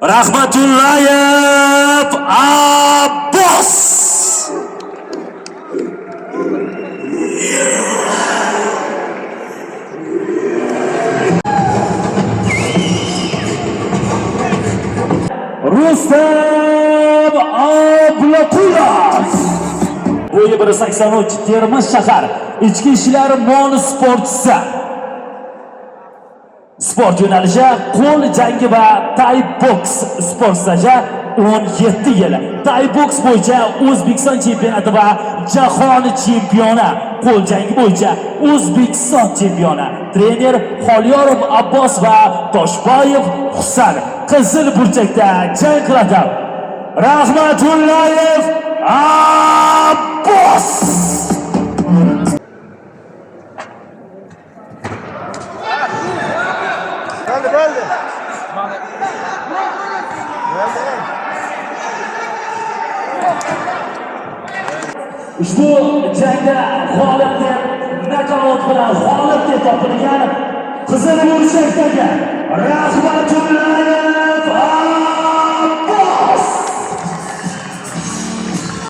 Rahmatullayev Abbos. Rustam Ablaqulov. Bo'yi 1.83, Termiz shahar, ichki ishlar MON sportchisi. Sport yo'nalishi qo'l jangi va tay boks, sport staji 17 yil. Tay boks bo'yicha O'zbekiston chempionati va jahon chempioni, qo'l jangi bo'yicha O'zbekiston chempioni. Trener Xolyorov Abbos va Toshboyev Husan. Qizil burchakda jang qiladi Rahmatullayev Abbos. Geldi geldi. Geldi. Ushbu jangda g'olib deb, nokaut bilan g'olib deb topilgan qizil burchakdagi Rahmatullayev